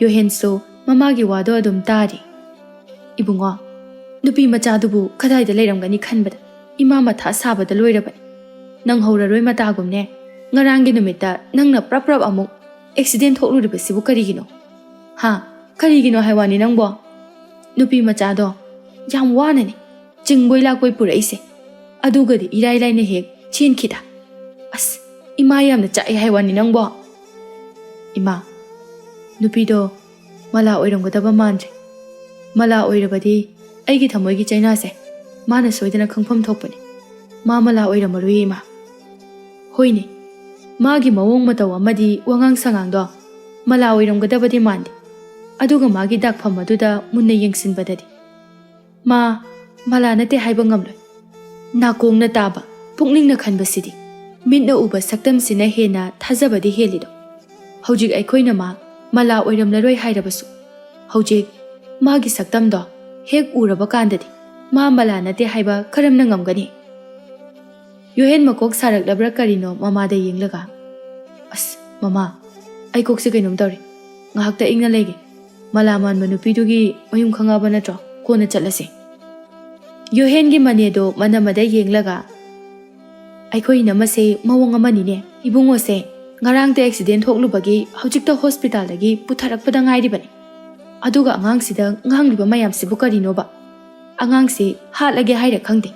ꯌꯣꯍꯦꯟꯁꯨ ꯃꯃꯥꯒꯤ ꯋꯥꯗꯣ ꯑꯗꯨꯝ ꯇꯥꯔꯤ꯫ "ꯏꯕꯨꯡꯉꯣ, ꯅꯨꯄꯤ ꯃꯆꯥꯗꯨꯕꯨ ꯀꯗꯥꯏꯗ ꯂꯩꯔꯝꯒꯅꯤ ꯈꯟꯕꯗ ꯏꯃꯥ ꯃꯊꯥ ꯁꯥꯕꯗ ꯂꯣꯏꯔꯕꯅꯤ꯫ ꯅꯪ ꯍꯧꯔꯔꯣꯏ ꯃꯇꯥꯒꯨꯝꯅꯦ꯫ ꯉꯔꯥꯡꯒꯤ ꯅꯨꯃꯤꯠꯇ ꯅꯪꯅ ꯄ꯭ꯔꯞ ꯄ꯭ꯔꯞ ꯑꯃꯨꯛ ꯑꯦꯛꯁꯤꯗꯦꯟ ꯊꯣꯛꯂꯨꯔꯤꯕꯁꯤꯕꯨ ꯀꯔꯤꯒꯤꯅꯣ? ꯍꯥ? ꯀꯔꯤꯒꯤꯅꯣ ꯍꯥꯏ ꯋꯥꯅꯤ ꯅꯪꯕꯣ? ꯅꯨꯄꯤ ꯃꯆꯥꯗꯣ ꯌꯥꯝ ꯋꯥꯅꯅꯤ ꯆꯤꯡꯕꯣꯏ ꯂꯥꯛꯄꯣꯏ ꯄꯨꯔꯛꯏꯁꯦ꯫ ꯑꯗꯨꯒꯗꯤ ꯏꯔꯥꯏ ꯂꯥꯏꯅ ꯍꯦꯛ ꯆꯦꯟꯈꯤꯗ꯫ ꯑꯁ, ꯏꯃꯥ ꯌꯥꯝꯅ ꯆꯥꯛꯑꯦ ꯍꯥꯏ ꯋꯥꯅꯤ ꯅꯪꯕꯣ꯫ ꯏꯃꯥ, ꯅꯨꯄꯤꯗꯣ ꯃꯂꯥ ꯑꯣꯏꯔꯝꯒꯗꯕ ꯃꯥꯟꯗ꯭ꯔꯦ꯫ ꯃꯂꯥ ꯑꯣꯏꯔꯕꯗꯤ ꯑꯩꯒꯤ ꯊꯃꯣꯏꯒꯤ ꯆꯩꯅꯥꯁꯦ ꯃꯥꯅ ꯁꯣꯏꯗꯅ ꯈꯪꯐꯝ ꯊꯣꯛꯄꯅꯤ꯫ ꯃꯥ ꯃꯂꯥ ꯑꯣꯏꯔꯝꯃꯔꯣꯏꯌꯦ ꯏꯃꯥ꯫ ꯍꯣꯏꯅꯦ, ꯃꯥꯒꯤ ꯃꯑꯣꯡ ꯃꯇꯧ ꯑꯃꯗꯤ ꯋꯥꯉꯥꯡ ꯁꯉꯥꯡꯗꯣ ꯃꯂꯥ ꯑꯣꯏꯔꯝꯒꯗꯕꯗꯤ ꯃꯥꯟꯗꯦ꯫ ꯑꯗꯨꯒ ꯃꯥꯒꯤ ꯗꯥꯛꯐꯝ ꯑꯗꯨꯗ ꯃꯨꯟꯅ ꯌꯦꯡꯁꯤꯟꯕꯗꯗꯤ ꯃꯥ ꯃꯂꯥ ꯅꯠꯇꯦ ꯍꯥꯏꯕ ꯉꯝꯂꯣꯏ꯫ ꯅꯥꯀꯣꯡꯅ ꯇꯥꯕ, ꯄꯨꯛꯅꯤꯡꯅ ꯈꯟꯕꯁꯤꯗꯤ ꯃꯤꯠꯅ ꯎꯕ ꯁꯛꯇꯝꯁꯤꯅ ꯍꯦꯟꯅ ꯊꯥꯖꯕꯗꯤ ꯍꯦꯜꯂꯤꯗꯣ꯫ ꯍꯧꯖꯤꯛ ꯑꯩꯈꯣꯏꯅ ꯃꯥ ꯃꯂꯥ ꯑꯣꯏꯔꯝꯂꯔꯣꯏ ꯍꯥꯏꯔꯕꯁꯨ, ꯍꯧꯖꯤꯛ ꯃꯥꯒꯤ ꯁꯛꯇꯝꯗꯣ ꯍꯦꯛ ꯎꯔꯕ ꯀꯥꯟꯗꯗꯤ ꯃꯥ ꯃꯂꯥ ꯅꯠꯇꯦ ꯍꯥꯏꯕ ꯀꯔꯝꯅ ꯉꯝꯒꯅꯤ? ꯌꯣꯍꯦꯟ ꯃꯀꯣꯛ ꯁꯥꯔꯛꯂꯕ꯭ꯔꯥ ꯀꯔꯤꯅꯣ ꯃꯃꯥꯗ ꯌꯦꯡꯂꯒ, "ꯑꯁ, ꯃꯃꯥ, ꯑꯩ ꯀꯣꯛꯁꯦ ꯀꯩꯅꯣꯝ ꯇꯧꯔꯦ꯫ ꯉꯥꯏꯍꯥꯛꯇ ꯏꯪꯅ ꯂꯩꯒꯦ꯫ ꯃꯂꯥ ꯃꯥꯟꯕ ꯅꯨꯄꯤꯗꯨꯒꯤ ꯃꯌꯨꯝ ꯈꯪꯉꯕ ꯅꯠꯇ꯭ꯔꯣ? ꯀꯣꯟꯅ ꯆꯠꯂꯁꯦ꯫" ꯌꯣꯍꯦꯟꯒꯤ ꯃꯅꯦꯗꯣ ꯃꯅꯃꯗ ꯌꯦꯡꯂꯒ, "ꯑꯩꯈꯣꯏ ꯏꯅꯝꯃꯁꯦ ꯃꯑꯣꯡ ꯑꯃꯅꯤꯅꯦ꯫ ꯏꯕꯨꯡꯉꯣꯁꯦ ꯉꯔꯥꯡꯇ ꯑꯦꯛꯁꯤꯗꯦꯟ ꯊꯣꯛꯂꯨꯕꯒꯤ ꯍꯧꯖꯤꯛꯇ ꯍꯣꯁꯄꯤꯇꯥꯜꯗꯒꯤ ꯄꯨꯊꯔꯛꯄꯗ ꯉꯥꯏꯔꯤꯕꯅꯤ꯫ ꯑꯗꯨꯒ ꯑꯉꯥꯡꯁꯤꯗ ꯉꯥꯡꯂꯤꯕ ꯃꯌꯥꯝꯁꯤꯕꯨ ꯀꯔꯤꯅꯣꯕ? ꯑꯉꯥꯡꯁꯤ ꯍꯥꯠꯂꯒꯦ ꯍꯥꯏꯔ ꯈꯪꯗꯦ꯫"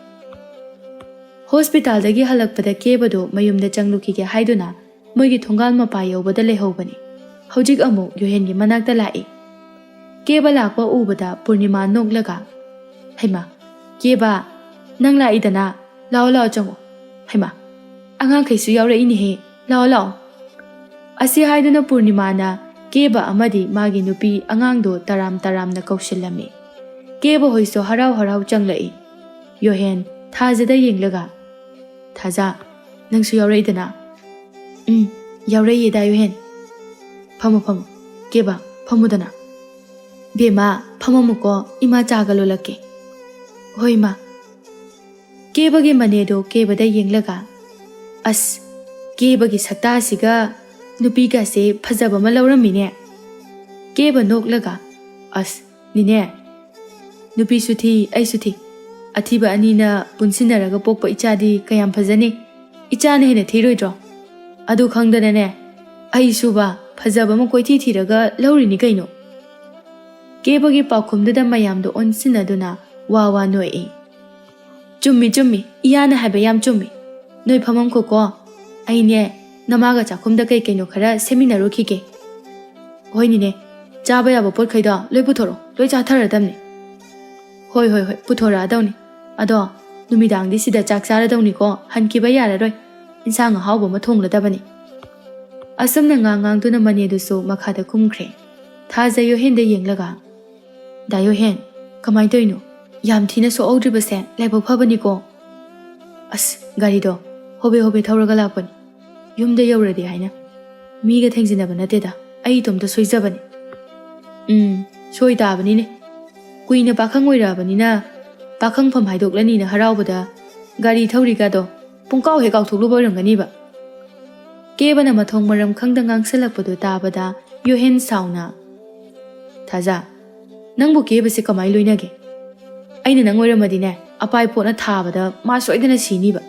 ꯍꯣꯁꯄꯤꯇꯥꯜꯗꯒꯤ ꯍꯜꯂꯛꯄꯗ ꯀꯦꯕꯗꯣ ꯃꯌꯨꯝꯗ ꯆꯪꯂꯨꯈꯤꯒꯦ ꯍꯥꯏꯗꯨꯅ ꯃꯣꯏꯒꯤ ꯊꯣꯡꯒꯥꯜ ꯃꯄꯥ ꯌꯧꯕꯗ ꯂꯩꯍꯧꯕꯅꯤ꯫ ꯍꯧꯖꯤꯛ ꯑꯃꯨꯛ ꯌꯣꯍꯦꯟꯒꯤ ꯃꯅꯥꯛꯇ ꯂꯥꯛꯏ꯫ ꯀꯦꯕ ꯂꯥꯛꯄ ꯎꯕꯗ ꯄꯨꯔꯅꯤꯃꯥ ꯅꯣꯛꯂꯒ, "ꯍꯩꯃꯥ, ꯀꯦꯕ, ꯅꯪ ꯂꯥꯛꯏꯗꯅ? ꯂꯥꯛꯑꯣ, ꯂꯥꯛꯑꯣ, ꯆꯪꯉꯣ꯫ ꯍꯩꯃꯥ, ꯑꯉꯥꯡꯈꯩꯁꯨ ꯌꯥꯎꯔꯛꯏꯅꯦꯍꯦ꯫ ꯂꯥꯛꯑꯣ, ꯂꯥꯛꯑꯣ꯫" ꯑꯁꯤ ꯍꯥꯏꯗꯨꯅ ꯄꯨꯔꯅꯤꯃꯥꯅ ꯀꯦꯕ ꯑꯃꯗꯤ ꯃꯥꯒꯤ ꯅꯨꯄꯤ ꯑꯉꯥꯡꯗꯣ ꯇꯔꯥꯝ ꯇꯔꯥꯝꯅ ꯀꯧꯁꯤꯜꯂꯝꯃꯤ꯫ ꯀꯦꯕ ꯍꯣꯏꯁꯨ ꯍꯔꯥꯎ ꯍꯔꯥꯎ ꯆꯪꯂꯛꯏ꯫ ꯌꯣꯍꯦꯟ ꯊꯥꯖꯗ ꯌꯦꯡꯂꯒ, "ꯊꯥꯖ, ꯅꯪꯁꯨ ꯌꯥꯎꯔꯛꯏꯗꯅ?" "ꯎꯝ, ꯌꯥꯎꯔꯛꯏꯌꯦ ꯗꯥ ꯌꯣꯍꯦꯟ꯫ ꯐꯝꯃꯣ, ꯐꯝꯃꯣ꯫ ꯀꯦꯕ, ꯐꯝꯃꯨꯗꯅ꯫ ꯕꯦꯝꯃ, ꯐꯝꯃꯝꯃꯨꯀꯣ, ꯏꯃꯥ ꯆꯥꯒ ꯂꯣꯜꯂꯛꯀꯦ꯫" "ꯍꯣꯏ, ꯏꯃꯥ꯫" ꯀꯦꯕꯒꯤ ꯃꯅꯦꯗꯣ ꯀꯦꯕꯗ ꯌꯦꯡꯂꯒ, "ꯑꯁ, ꯀꯦꯕꯒꯤ ꯁꯛꯇꯥꯁꯤꯒ ꯅꯨꯄꯤꯒꯁꯦ ꯐꯖꯕ ꯑꯃ ꯂꯧꯔꯝꯃꯤꯅꯦ꯫" ꯀꯦꯕ ꯅꯣꯛꯂꯒ, "ꯑꯁ, ꯅꯤꯅꯦ, ꯅꯨꯄꯤꯁꯨ ꯊꯤ, ꯑꯩꯁꯨ ꯊꯤ꯫ ꯑꯊꯤꯕ ꯑꯅꯤꯅ ꯄꯨꯟꯁꯤꯟꯅꯔꯒ ꯄꯣꯛꯄ ꯏꯆꯥꯗꯤ ꯀꯌꯥꯝ ꯐꯖꯅꯤ꯫ ꯏꯆꯥꯅ ꯍꯦꯟꯅ ꯊꯤꯔꯣꯏꯗ꯭ꯔꯣ? ꯑꯗꯨ ꯈꯪꯗꯅꯅꯦ, ꯑꯩꯁꯨꯕ ꯐꯖꯕ ꯑꯃ ꯀꯣꯏꯊꯤ ꯊꯤꯔꯒ ꯂꯧꯔꯤꯅꯤ ꯀꯩꯅꯣ꯫" ꯀꯦꯕꯒꯤ ꯄꯥꯎꯈꯨꯝꯗꯨꯗ ꯃꯌꯥꯝꯗꯣ ꯑꯣꯟꯁꯤꯟꯅꯗꯨꯅ ꯋꯥ ꯋꯥ ꯅꯣꯛꯏ꯫ "ꯆꯨꯝꯃꯤ, ꯆꯨꯝꯃꯤ, ꯏꯌꯥꯅ ꯍꯥꯏꯕ ꯌꯥꯝ ꯆꯨꯝꯃꯤ꯫ ꯅꯣꯏ ꯐꯝꯃꯝꯈꯣꯀꯣ, ꯑꯩꯅꯦ ꯅꯃꯥꯒ ꯆꯥꯛꯈꯨꯝꯗ ꯀꯩ ꯀꯩꯅꯣ ꯈꯔ ꯁꯦꯝꯃꯤꯟꯅꯔꯨꯈꯤꯒꯦ꯫" "ꯍꯣꯏꯅꯤꯅꯦ, ꯆꯥꯕ ꯌꯥꯕ ꯄꯣꯠꯈꯩꯗꯣ ꯂꯣꯏ ꯄꯨꯊꯣꯔꯛꯑꯣ, ꯂꯣꯏ ꯆꯥꯊꯔꯗꯝꯅꯤ꯫" "ꯍꯣꯏ, ꯍꯣꯏ, ꯍꯣꯏ, ꯄꯨꯊꯣꯔꯛꯑꯗꯧꯅꯤ꯫ ꯑꯗꯣ ꯅꯨꯃꯤꯗꯥꯡꯗꯤ ꯁꯤꯗ ꯆꯥꯛ ꯆꯥꯔꯗꯧꯅꯤꯀꯣ, ꯍꯟꯈꯤꯕ ꯌꯥꯔꯔꯣꯏ꯫ ꯏꯟꯁꯥꯡ ꯑꯍꯥꯎꯕ ꯑꯃ ꯊꯣꯡꯂꯗꯕꯅꯤ꯫" ꯑꯁꯨꯝꯅ ꯉꯥꯡ ꯉꯥꯡꯗꯨꯅ ꯃꯅꯦꯗꯨꯁꯨ ꯃꯈꯥꯗ ꯀꯨꯝꯈ꯭ꯔꯦ꯫ ꯊꯥꯖ ꯌꯣꯍꯦꯟꯗ ꯌꯦꯡꯂꯒ, "ꯗꯥ ꯌꯣꯍꯦꯟ, ꯀꯃꯥꯏ ꯇꯧꯔꯤꯅꯣ? ꯌꯥꯝ ꯊꯤꯅ ꯁꯣꯛꯍꯧꯗ꯭ꯔꯤꯕꯁꯦ ꯂꯥꯏꯕꯛ ꯐꯕꯅꯤꯀꯣ꯫" "ꯑꯁ, ꯒꯥꯔꯤꯗꯣ ꯍꯣꯕꯦ ꯍꯣꯕꯦ ꯊꯧꯔꯒ ꯂꯥꯛꯄꯅꯤ꯫ ꯌꯨꯝꯗ ꯌꯧꯔꯗꯤ ꯍꯥꯏꯅ꯫ ꯃꯤꯒ ꯊꯦꯡꯖꯤꯟꯅꯕ ꯅꯠꯇꯦꯗ, ꯑꯩ ꯏꯇꯣꯝꯇ ꯁꯣꯏꯖꯕꯅꯤ꯫" "ꯎꯝ, ꯁꯣꯏ ꯇꯥꯕꯅꯤꯅꯦ꯫ ꯀꯨꯏꯅ ꯄꯥꯈꯪ ꯑꯣꯏꯔꯛꯑꯕꯅꯤꯅ ꯄꯥꯈꯪꯐꯝ ꯍꯥꯏꯗꯣꯛꯂꯅꯤꯅ ꯍꯔꯥꯎꯕꯗ ꯒꯥꯔꯤ ꯊꯧꯔꯤꯒꯗꯣ ꯄꯨꯡꯀꯥꯎ ꯍꯦꯛ ꯀꯥꯎꯊꯣꯛꯂꯨꯕ ꯑꯣꯏꯔꯝꯒꯅꯤꯕ꯫" ꯀꯦꯕꯅ ꯃꯊꯣꯡ ꯃꯔꯝ ꯈꯪꯗ ꯉꯥꯡꯁꯜꯂꯛꯄꯗꯨ ꯇꯥꯕꯗ ꯌꯣꯍꯦꯟ ꯁꯥꯎꯅ, "ꯊꯥꯖ, ꯅꯪꯕꯨ ꯀꯦꯕꯁꯦ ꯀꯃꯥꯏ ꯂꯣꯏꯅꯒꯦ? ꯑꯩꯅ ꯅꯪ ꯑꯣꯏꯔꯝꯃꯗꯤꯅꯦ, ꯑꯄꯥꯏ ꯄꯣꯠꯅ ꯊꯥꯕꯗ ꯃꯥ ꯁꯣꯏꯗꯅ ꯁꯤꯅꯤꯕ꯫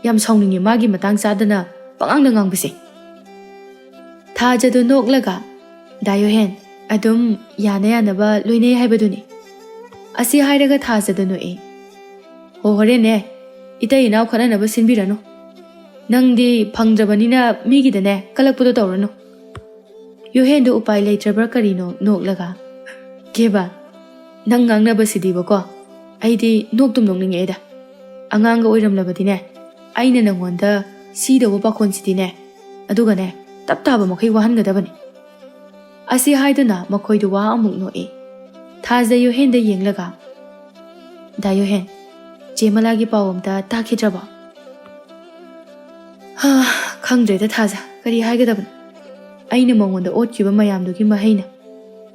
ꯌꯥꯝ ꯁꯥꯎꯅꯤꯡꯉꯦ ꯃꯥꯒꯤ ꯃꯇꯥꯡ ꯆꯥꯗꯅ ꯄꯉꯥꯡꯗ ꯉꯥꯡꯕꯁꯦ꯫" ꯊꯥꯖꯗꯨ ꯅꯣꯛꯂꯒ, "ꯗꯥ ꯌꯣꯍꯦꯟ, ꯑꯗꯨꯝ ꯌꯥꯅ ꯌꯥꯅꯕ ꯂꯣꯏꯅꯩ ꯍꯥꯏꯕꯗꯨꯅꯤ꯫" ꯑꯁꯤ ꯍꯥꯏꯔꯒ ꯊꯥꯖꯗꯨ ꯅꯣꯛꯏ꯫ "ꯍꯣ, ꯍꯣꯔꯦꯟꯅꯦ ꯏꯇꯩ ꯏꯅꯥꯎ ꯈꯠꯅꯅꯕ ꯁꯤꯟꯕꯤꯔꯅꯨ꯫ ꯅꯪꯗꯤ ꯐꯪꯗ꯭ꯔꯕꯅꯤꯅ ꯃꯤꯒꯤꯗꯅꯦ ꯀꯜꯂꯛꯄꯗꯣ ꯇꯧꯔꯅꯨ꯫" ꯌꯣꯍꯦꯟꯗꯨ ꯎꯄꯥꯏ ꯂꯩꯇ꯭ꯔꯕ꯭ꯔꯥ ꯀꯔꯤꯅꯣ ꯅꯣꯛꯂꯒ, "ꯀꯦꯕ, ꯅꯪ ꯉꯥꯡꯅꯕꯁꯤꯗꯤꯕꯀꯣ, ꯑꯩꯗꯤ ꯅꯣꯛꯇꯨꯝ ꯅꯣꯛꯅꯤꯡꯉꯛꯑꯦꯗ꯫ ꯑꯉꯥꯡꯒ ꯑꯣꯏꯔꯝꯂꯕꯗꯤꯅꯦ, ꯑꯩꯅ ꯅꯪꯉꯣꯟꯗ ꯁꯤꯗꯧꯕ ꯄꯥꯈꯣꯟꯁꯤꯗꯤꯅꯦ, ꯑꯗꯨꯒꯅꯦ, ꯇꯞ ꯇꯥꯕ ꯃꯈꯩ ꯋꯥꯍꯟꯒꯗꯕꯅꯤ꯫" ꯑꯁꯤ ꯍꯥꯏꯗꯨꯅ ꯃꯈꯣꯏꯗꯨ ꯋꯥ ꯑꯃꯨꯛ ꯅꯣꯛꯏ꯫ ꯊꯥꯖ ꯌꯨꯍꯦꯟꯗ ꯌꯦꯡꯂꯒ, "ꯗꯥ ꯌꯨꯍꯦꯟ, ꯆꯦ ꯃꯂꯥꯒꯤ ꯄꯥꯎ ꯑꯝꯇ ꯇꯥꯈꯤꯗ꯭ꯔꯕꯣ?" "ꯍꯥ, ꯈꯪꯗ꯭ꯔꯦꯗ ꯊꯥꯖ, ꯀꯔꯤ ꯍꯥꯏꯒꯗꯕꯅꯣ? ꯑꯩꯅ ꯃꯉꯣꯟꯗ ꯑꯣꯠꯈꯤꯕ ꯃꯌꯥꯝꯗꯨꯒꯤ ꯃꯍꯩꯅ꯫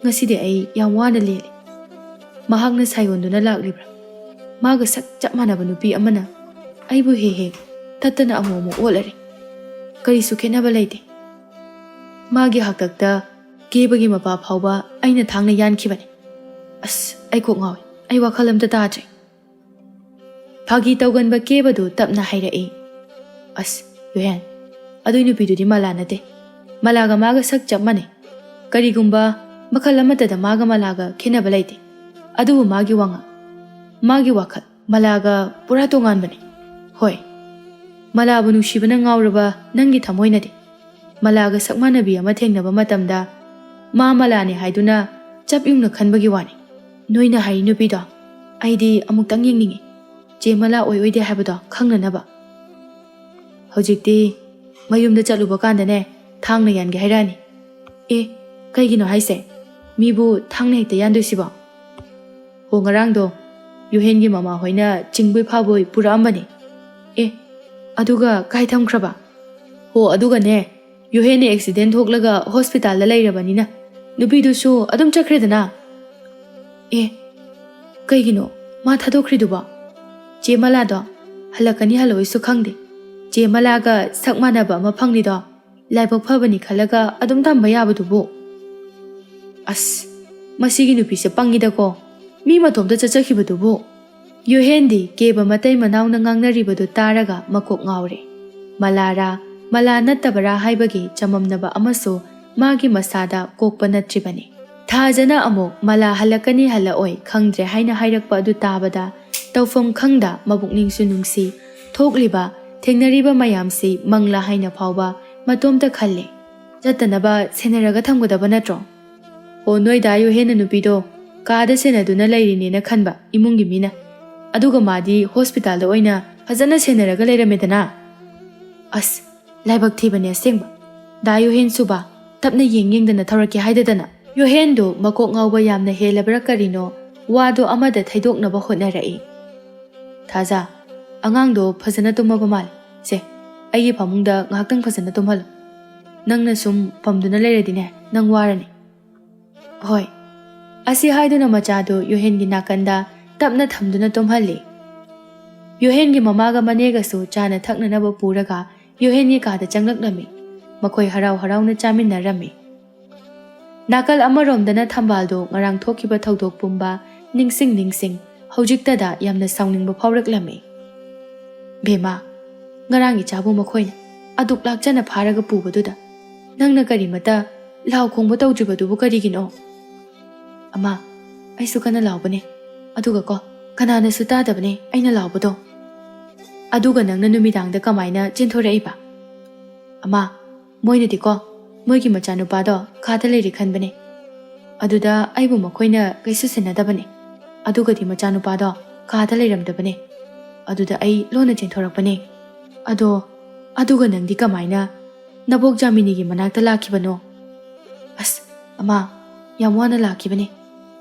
ꯉꯁꯤꯗꯤ ꯑꯩ ꯌꯥꯝ ꯋꯥꯅ ꯂꯦꯜꯂꯦ꯫ ꯃꯍꯥꯛꯅ ꯁꯥꯏꯑꯣꯟꯗꯨꯅ ꯂꯥꯛꯂꯤꯕ꯭ꯔꯥ? ꯃꯥꯒ ꯁꯛ ꯆꯞ ꯃꯥꯟꯅꯕ ꯅꯨꯄꯤ ꯑꯃꯅ ꯑꯩꯕꯨ ꯍꯦꯛ ꯍꯦꯛ ꯇꯠꯇꯅ ꯑꯃꯨꯛ ꯑꯃꯨꯛ ꯑꯣꯠꯂꯔꯦ꯫ ꯀꯔꯤꯁꯨ ꯈꯦꯠꯅꯕ ꯂꯩꯇꯦ꯫ ꯃꯥꯒꯤ ꯍꯥꯛꯇꯛꯇ ꯀꯦꯕꯒꯤ ꯃꯄꯥ ꯐꯥꯎꯕ ꯑꯩꯅ ꯊꯥꯡꯅ ꯌꯥꯟꯈꯤꯕꯅꯦ꯫ ꯑꯁ, ꯑꯩ ꯀꯣꯛ ꯉꯥꯎꯏ꯫ ꯑꯩ ꯋꯥꯈꯜ ꯑꯝꯇ ꯇꯥꯗ꯭ꯔꯦ꯫" ꯐꯥꯒꯤ ꯇꯧꯒꯟꯕ ꯀꯦꯕꯗꯨ ꯇꯞꯅ ꯍꯥꯏꯔꯛꯏ, "ꯑꯁ, ꯌꯨꯍꯦꯟ, ꯑꯗꯨꯏ ꯅꯨꯄꯤꯗꯨꯗꯤ ꯃꯂꯥ ꯅꯠꯇꯦ꯫ ꯃꯂꯥꯒ ꯃꯥꯒ ꯁꯛ ꯆꯞ ꯃꯥꯟꯅꯩ꯫ ꯀꯔꯤꯒꯨꯝꯕ ꯃꯈꯜ ꯑꯃꯠꯇꯗ ꯃꯥꯒ ꯃꯂꯥꯒ ꯈꯦꯠꯅꯕ ꯂꯩꯇꯦ꯫ ꯑꯗꯨꯕꯨ ꯃꯥꯒꯤ ꯋꯥꯉꯥꯡ, ꯃꯥꯒꯤ ꯋꯥꯈꯜ, ꯃꯂꯥꯒ ꯄꯨꯔꯥ ꯇꯣꯉꯥꯟꯕꯅꯤ꯫ ꯍꯣꯏ, ꯃꯂꯥꯕꯨ ꯅꯨꯡꯁꯤꯕꯅ ꯉꯥꯎꯔꯕ ꯅꯪꯒꯤ ꯊꯃꯣꯏꯅꯗꯤ ꯃꯂꯥꯒ ꯁꯛ ꯃꯥꯟꯅꯕꯤ ꯑꯃ ꯊꯦꯡꯅꯕ ꯃꯇꯝꯗ ꯃꯥ ꯃꯂꯥꯅꯤ ꯍꯥꯏꯗꯨꯅ ꯆꯞ ꯌꯨꯡꯅ ꯈꯟꯕꯒꯤ ꯋꯥꯅꯤ꯫ ꯅꯣꯏꯅ ꯍꯥꯏꯔꯤ ꯅꯨꯄꯤꯗꯣ ꯑꯩꯗꯤ ꯑꯃꯨꯛꯇꯪ ꯌꯦꯡꯅꯤꯡꯉꯤ, ꯆꯦ ꯃꯂꯥ ꯑꯣꯏ ꯑꯣꯏꯗꯦ ꯍꯥꯏꯕꯗꯣ ꯈꯪꯅꯅꯕ꯫ ꯍꯧꯖꯤꯛꯇꯤ ꯃꯌꯨꯝꯗ ꯆꯠꯂꯨꯕ ꯀꯥꯟꯗꯅꯦ, ꯊꯥꯡꯅ ꯌꯥꯟꯒꯦ ꯍꯥꯏꯔꯛꯑꯅꯤ꯫" "ꯑꯦ, ꯀꯩꯒꯤꯅꯣ ꯍꯥꯏꯁꯦ? ꯃꯤꯕꯨ ꯊꯥꯡꯅ ꯍꯦꯛꯇ ꯌꯥꯟꯗꯣꯏꯁꯤꯕꯣ?" "ꯍꯣ, ꯉꯔꯥꯡꯗꯣ ꯌꯨꯍꯦꯟꯒꯤ ꯃꯃꯥ ꯍꯣꯏꯅ ꯆꯤꯡꯕꯣꯏ ꯐꯥꯕꯣꯏ ꯄꯨꯔꯛꯑꯝꯕꯅꯦ꯫" "ꯑꯦ, ꯑꯗꯨꯒ ꯀꯥꯏ ꯊꯝꯈ꯭ꯔꯕ?" "ꯍꯣ, ꯑꯗꯨꯒꯅꯦ, ꯌꯨꯍꯦꯟꯅ ꯑꯦꯛꯁꯤꯗꯦꯟ ꯊꯣꯛꯂꯒ ꯍꯣꯁꯄꯤꯇꯥꯜꯗ ꯂꯩꯔꯕꯅꯤꯅ ꯅꯨꯄꯤꯗꯨꯁꯨ ꯑꯗꯨꯝ ꯆꯠꯈ꯭ꯔꯦꯗꯅ꯫" "ꯑꯦ, ꯀꯩꯒꯤꯅꯣ ꯃꯥ ꯊꯥꯗꯣꯛꯈ꯭ꯔꯤꯗꯨꯕꯣ? ꯆꯦ ꯃꯂꯥꯗꯣ ꯍꯜꯂꯛꯀꯅꯤ ꯍꯜꯂꯛꯑꯣꯏꯁꯨ ꯈꯪꯗꯦ꯫ ꯆꯦ ꯃꯂꯥꯒ ꯁꯛ ꯃꯥꯟꯅꯕ ꯑꯃ ꯐꯪꯂꯤꯗꯣ ꯂꯥꯏꯕꯛ ꯐꯕꯅꯤ ꯈꯜꯂꯒ ꯑꯗꯨꯝ ꯊꯝꯕ ꯌꯥꯕꯗꯨꯕꯨ꯫ ꯑꯁ, ꯃꯁꯤꯒꯤ ꯅꯨꯄꯤꯁꯦ ꯄꯪꯉꯤꯗꯀꯣ, ꯃꯤ ꯃꯇꯣꯝꯇ ꯆꯠꯆꯈꯤꯕꯗꯨꯕꯨ꯫" ꯌꯨꯍꯦꯟꯗꯤ ꯀꯦꯕ ꯃꯇꯩ ꯃꯅꯥꯎꯅ ꯉꯥꯡꯅꯔꯤꯕꯗꯨ ꯇꯥꯔꯒ ꯃꯀꯣꯛ ꯉꯥꯎꯔꯦ꯫ ꯃꯂꯥꯔꯥ, ꯃꯂꯥ ꯅꯠꯇꯕꯔꯥ ꯍꯥꯏꯕꯒꯤ ꯆꯃꯝꯅꯕ ꯑꯃꯁꯨ ꯃꯥꯒꯤ ꯃꯁꯥꯗ ꯀꯣꯛꯄ ꯅꯠꯇ꯭ꯔꯤꯕꯅꯤ꯫ ꯊꯥꯖꯅ ꯑꯃꯨꯛ ꯃꯂꯥ ꯍꯜꯂꯛꯀꯅꯤ ꯍꯜꯂꯛꯑꯣꯏ ꯈꯪꯗ꯭ꯔꯦ ꯍꯥꯏꯅ ꯍꯥꯏꯔꯛꯄ ꯑꯗꯨ ꯇꯥꯕꯗ ꯇꯧꯐꯝ ꯈꯪꯗ ꯃꯕꯨꯛꯅꯤꯡꯁꯨ ꯅꯨꯡꯁꯤ, ꯊꯣꯛꯂꯤꯕ, ꯊꯦꯡꯅꯔꯤꯕ ꯃꯌꯥꯝꯁꯤ ꯃꯪꯂꯥ ꯍꯥꯏꯅ ꯐꯥꯎꯕ ꯃꯇꯣꯝꯇ ꯈꯜꯂꯦ꯫ ꯆꯠꯇꯅꯕ ꯁꯦꯟꯅꯔꯒ ꯊꯝꯒꯗꯕ ꯅꯠꯇ꯭ꯔꯣ? ꯑꯣ, ꯅꯣꯏ ꯗꯥ ꯌꯨꯍꯦꯟꯅ ꯅꯨꯄꯤꯗꯣ ꯀꯥꯗ ꯁꯦꯟꯅꯗꯨꯅ ꯂꯩꯔꯤꯅꯦꯅ ꯈꯟꯕ ꯏꯃꯨꯡꯒꯤ ꯃꯤꯅ꯫ ꯑꯗꯨꯒ ꯃꯥꯗꯤ ꯍꯣꯁꯄꯤꯇꯥꯜꯗ ꯑꯣꯏꯅ ꯐꯖꯅ ꯁꯦꯟꯅꯔꯒ ꯂꯩꯔꯝꯃꯦꯗꯅ꯫ ꯑꯁ, ꯂꯥꯏꯕꯛ ꯊꯤꯕꯅꯦ ꯑꯁꯦꯡꯕ꯫ ꯗꯥ ꯌꯨꯍꯦꯟꯁꯨꯕ, ꯇꯞꯅ ꯌꯦꯡ ꯌꯦꯡꯗꯅ ꯊꯧꯔꯛꯀꯦ ꯍꯥꯏꯗꯗꯅ꯫ ꯌꯣꯍꯦꯟꯗꯨ ꯃꯀꯣꯛ ꯉꯥꯎꯕ ꯌꯥꯝꯅ ꯍꯦꯜꯂꯕ꯭ꯔꯥ ꯀꯔꯤꯅꯣ, ꯋꯥꯗꯣ ꯑꯃꯗ ꯊꯩꯗꯣꯛꯅꯕ ꯍꯣꯠꯅꯔꯛꯏ꯫ "ꯊꯥꯖ, ꯑꯉꯥꯡꯗꯣ ꯐꯖꯅ ꯇꯨꯝꯃꯕ ꯃꯥꯜꯂꯦ꯫ ꯁꯦ, ꯑꯩꯒꯤ ꯐꯃꯨꯡꯗ ꯉꯥꯏꯍꯥꯛꯇꯪ ꯐꯖꯅ ꯇꯨꯝꯍꯜꯂꯣ꯫ ꯅꯪꯅ ꯁꯨꯝ ꯄꯝꯗꯨꯅ ꯂꯩꯔꯗꯤꯅꯦ, ꯅꯪ ꯋꯥꯔꯅꯤ꯫" "ꯍꯣꯏ꯫" ꯑꯁꯤ ꯍꯥꯏꯗꯨꯅ ꯃꯆꯥꯗꯨ ꯌꯣꯍꯦꯟꯒꯤ ꯅꯥꯀꯟꯗ ꯇꯞꯅ ꯊꯝꯗꯨꯅ ꯇꯨꯝꯍꯜꯂꯤ꯫ ꯌꯣꯍꯦꯟꯒꯤ ꯃꯃꯥꯒ ꯃꯅꯦꯒꯁꯨ ꯆꯥꯅ ꯊꯛꯅꯅꯕ ꯄꯨꯔꯒ ꯌꯣꯍꯦꯟꯒꯤ ꯀꯥꯗ ꯆꯪꯂꯛꯂꯝꯃꯤ꯫ ꯃꯈꯣꯏ ꯍꯔꯥꯎ ꯍꯔꯥꯎꯅ ꯆꯥꯃꯤꯟꯅꯔꯝꯃꯤ꯫ ꯅꯥꯀꯜ ꯑꯃꯔꯣꯝꯗꯅ ꯊꯝꯕꯥꯜꯗꯣ ꯉꯔꯥꯡ ꯊꯣꯛꯈꯤꯕ ꯊꯧꯗꯣꯛ ꯄꯨꯝꯕ ꯅꯤꯡꯁꯤꯡ ꯅꯤꯡꯁꯤꯡ ꯍꯧꯖꯤꯛꯇꯗ ꯌꯥꯝꯅ ꯁꯥꯎꯅꯤꯡꯕ ꯐꯥꯎꯔꯛꯂꯝꯃꯤ꯫ "ꯕꯦꯝꯃ, ꯉꯔꯥꯡ ꯏꯆꯥꯕꯨ ꯃꯈꯣꯏꯅ ꯑꯗꯨꯛ ꯂꯥꯛꯆꯅ ꯐꯥꯔꯒ ꯄꯨꯕꯗꯨꯗ ꯅꯪꯅ ꯀꯔꯤꯃꯠꯇ ꯂꯥꯎ ꯈꯣꯡꯕ ꯇꯧꯗ꯭ꯔꯤꯕꯗꯨꯕꯨ ꯀꯔꯤꯒꯤꯅꯣ?" "ꯑꯃ, ꯑꯩꯁꯨ ꯀꯟꯅ ꯂꯥꯎꯕꯅꯦ꯫ ꯑꯗꯨꯒ ꯀꯣ, ꯀꯅꯥꯅꯁꯨ ꯇꯥꯗꯕꯅꯦ ꯑꯩꯅ ꯂꯥꯎꯕꯗꯣ꯫ ꯑꯗꯨꯒ ꯅꯪꯅ ꯅꯨꯃꯤꯗꯥꯡꯗ ꯀꯃꯥꯏꯅ ꯆꯦꯟꯊꯣꯔꯛꯏꯕ?" "ꯑꯃ, ꯃꯣꯏꯅꯗꯤꯀꯣ, ꯃꯣꯏꯒꯤ ꯃꯆꯥꯅꯨꯄꯥꯗꯣ ꯀꯥꯗ ꯂꯩꯔꯦ ꯈꯟꯕꯅꯦ꯫ ꯑꯗꯨꯗ ꯑꯩꯕꯨ ꯃꯈꯣꯏꯅ ꯀꯩꯁꯨ ꯁꯦꯟꯅꯗꯕꯅꯦ꯫ ꯑꯗꯨꯒꯗꯤ ꯃꯆꯥꯅꯨꯄꯥꯗꯣ ꯀꯥꯗ ꯂꯩꯔꯝꯗꯕꯅꯦ꯫ ꯑꯗꯨꯗ ꯑꯩ ꯂꯣꯟꯅ ꯆꯦꯟꯊꯣꯔꯛꯄꯅꯦ꯫ ꯑꯗꯣ, ꯑꯗꯨꯒ ꯅꯪꯗꯤ ꯀꯃꯥꯏꯅ ꯅꯕꯣꯛ ꯖꯥꯃꯤꯅꯤꯒꯤ ꯃꯅꯥꯛꯇ ꯂꯥꯛꯈꯤꯕꯅꯣ?" "ꯑꯁ, ꯑꯃ, ꯌꯥꯝ ꯋꯥꯅ ꯂꯥꯛꯈꯤꯕꯅꯦ꯫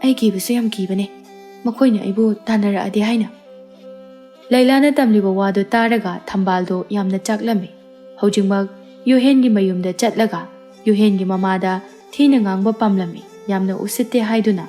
ꯑꯩ ꯀꯤꯕꯁꯨ ꯌꯥꯝ ꯀꯤꯕꯅꯦ, ꯃꯈꯣꯏꯅ ꯑꯩꯕꯨ ꯇꯥꯟꯅꯔꯛꯑꯗꯤ ꯍꯥꯏꯅ꯫" ꯂꯩꯂꯥꯅ ꯇꯝꯂꯤꯕ ꯋꯥꯗꯨ ꯇꯥꯔꯒ ꯊꯝꯕꯥꯜꯗꯣ ꯌꯥꯝꯅ ꯆꯥꯛꯂꯝꯃꯤ꯫ ꯍꯧꯖꯤꯛꯃꯛ ꯌꯨꯍꯦꯟꯒꯤ ꯃꯌꯨꯝꯗ ꯆꯠꯂꯒ ꯌꯨꯍꯦꯟꯒꯤ ꯃꯃꯥꯗ ꯊꯤꯅ ꯉꯥꯡꯕ ꯄꯥꯝꯂꯝꯃꯤ, ꯌꯥꯝꯅ ꯎꯁꯤꯠꯇꯦ ꯍꯥꯏꯗꯨꯅ꯫